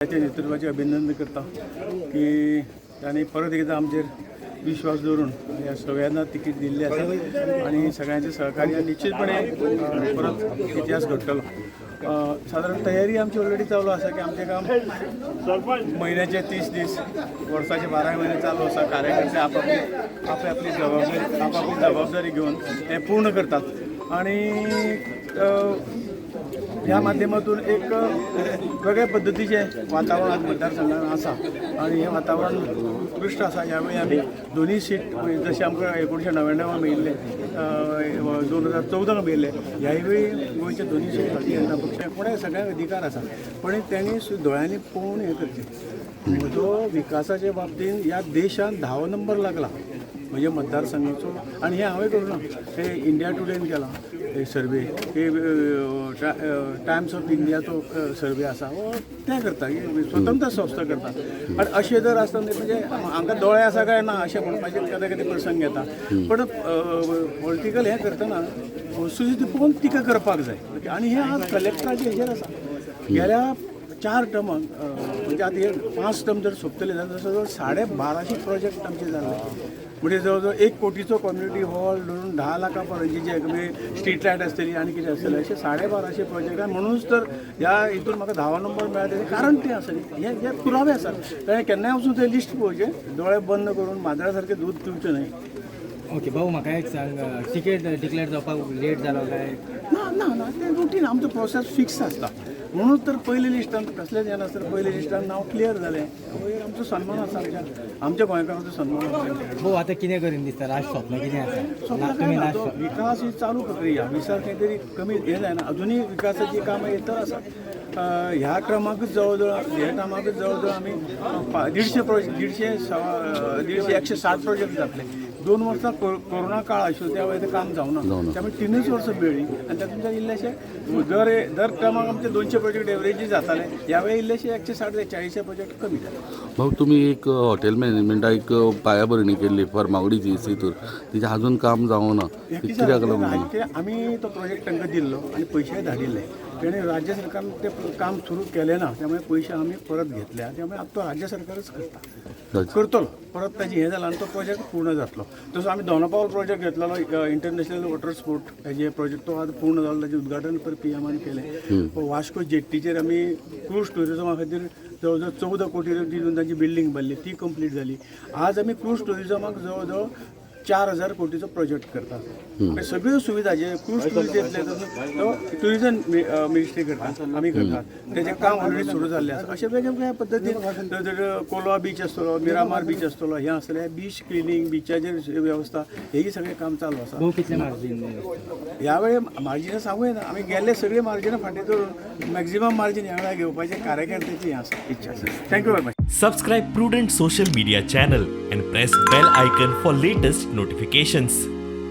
ताच्या नेतृत्वाचें अभिनंदन करता की तांणी परत एकदां आमचेर विश्वास दवरून ह्या सगळ्यांना तिकीट दिल्ली आसा आनी सगळ्यांचे सहकार्य निश्चितपणे परत इतिहास घडटलो. सादारण तयारी आमची ऑलरेडी चालू आसा की आमचें काम म्हयन्याचे 30 दीस, वर्साचे 12 म्हयने चालू आसा. कार्यकर्ते आपापली आपली जबाबदारी, आपापली जबाबदारी घेवन हें पूर्ण करतात आनी ह्या माध्यमातून एक वेगळ्या पद्दतीचें वातावरण आज मतदारसंघात आसा आनी हें वातावरण उत्कृश्ट आसा. ह्या वेळी आमी दोनूय सीट, म्हणजे जशें आमकां 1999 मेळिल्लें, 2014 मेळिल्लें, ह्याय वेळी गोंयचे दोनूय सीट भारतीय जनता पक्ष. कोणाय सगळ्यांक अधिकार आसा, पण तेणी दोळ्यांनी पळोवन हें करचें. म्हजो विकासाच्या बाबतींत ह्या देशांत 10वो नंबर लागला म्हणजे मतदारसंघाचो आनी हें हांवें करूं ना, हे इंडिया टुडेन केलां हे सर्वे, हे टायम्स ऑफ इंडियाचो सर्वे आसा हो, ते करता की स्वतंत्र संस्था करता. आनी अशें जर आसता न्ही, म्हणजे हांकां दोळे आसा काय ना अशें म्हणपाचें केन्ना केन्ना प्रसंग येता. पण पॉलिटिकल हें करतना वस्तुस्थिती पळोवन टिका करपाक जाय आनी हें आज कलेक्टराचे हेजेर आसा. गेल्या 4 टर्माक, म्हणजे आतां हे 5 टर्म जर सोंपतले जाल्यार जवळ जवळ 1250 प्रोजेक्ट आमचे जाल्ले. म्हणजे जवळ जवळ 1 कोटीचो कम्युनिटी हॉल धरून 10 लाखां पर्यंतचे जे म्हणजे स्ट्रीट लायट आसतली आनी कितें आसतलें, अशे 1250 प्रोजेक्ट. आनी म्हणूनच तर ह्या हितून म्हाका 10वो नंबर मेळ्ळा. तेजें कारण तें आसा न्ही, हे हे पुरावे आसात. ताणें केन्नाय वचून ते लिस्ट पळोवचें, दोळे बंद करून माजरा सारकें दूद पिवचें न्हय. ओके भाऊ, म्हाका एक सांग, तिकेट डिक्लेअर जावपाक लेट जालो काय? ना ना ना, तें रुटीन आमचो प्रोसेस फिक्स आसता. म्हणून तर पयले लिस्टान कसलेंच हें नासतना पयले लिस्टान नांव क्लियर जालें. वयर आमचो सन्मान आसा, आमच्या आमच्या गोंयकारांचो सन्मान आसा. भाऊ, आतां कितें करीन दिसता? लास्ट स्वप्न कितें आसा? स्वप्न काय तुमी ना, लास्ट तो विकास ही चालू प्रक्रिया. विकास खंय तरी कमी हें जायना, अजुनूय विकासाची कामां येत आसा. ह्या क्रमाकच जवळ जवळ, ह्या टायमाकच जवळ जवळ आमी 150 प्रोजेक्ट, 150 150, 160 प्रोजेक्ट जातले. 2 वर्सां कोरोना काळ आशिल्लो, त्या वेळार तें काम जावना, त्यामुळे 3च वर्सां मेळ्ळी आनी तातूंतल्यान इल्लेशे दर दर टर्माक आमचे 200 प्रोजेक्ट एवरेजी जाताले, ह्या वेळी इल्लेशे 160, 40 प्रोजेक्ट कमी जाले. भाऊ, तुमी एक हॉटेल मॅनेजमेंटा एक पायाभरणी केल्ली फर्मागुडीची हितूर, तिचें अजून काम जावना. हें ती कितें कित्याक जालें, लागून? आमी तो प्रोजेक्ट तांकां दिल्लो आनी पयशेय धाडिल्ले. तेणे राज्य सरकारान तें काम सुरू केलें ना, त्यामुळे पयशे आमी परत घेतले. त्यामुळे आतां तो राज्य सरकारच करता, करतलो परत. ताजी हें जालां आनी तो प्रोजेक्ट पूर्ण जातलो. तसो आमी दोना पावल प्रोजेक्ट घेतलेलो, इंटरनॅशनल वॉटर स्पोर्ट हेजे प्रोजेक्ट, तो आतां पूर्ण जालो. ताजें उद्घाटन पर पीएमान केलें. वास्को जेट्टीचेर आमी क्रूज टुरिजमा खातीर जवळ जवळ 14 कोटी दिवन तांची बिल्डींग बांदली, ती कंप्लीट जाली. आज आमी क्रूज टुरिजमाक जवळ जवळ 4000 कोटीचो प्रोजेक्ट करतात. म्हणजे सगळ्यो सुविधा जे क्रूज टुरिस्ट येतले, तो टुरिजम मिनिस्ट्री करता, आमी करतात. तेजें काम ऑलरेडी सुरू जाल्लें आसा. अशें वेगवेगळ्या पद्दतीन जर कोलवा बीच आसतलो, मिरामार बीच आसतलो, हें आसतलें, बीच क्लिनींग, बिचाचेर वेवस्था, हेही सगळें काम चालू आसा. भाऊ, कितले मार्जीन? ह्या वेळी मार्जिनां सांगू येना. आमी गेल्ले सगळे मार्जिनां फाटीं धरून मॅक्झिमम मार्जीन ह्या वेळार घेवपाचें कार्यकर्त्याची हें आसा, इच्छा आसा. Thank you very much. Subscribe Prudent Social Media channel and press bell icon for latest notifications.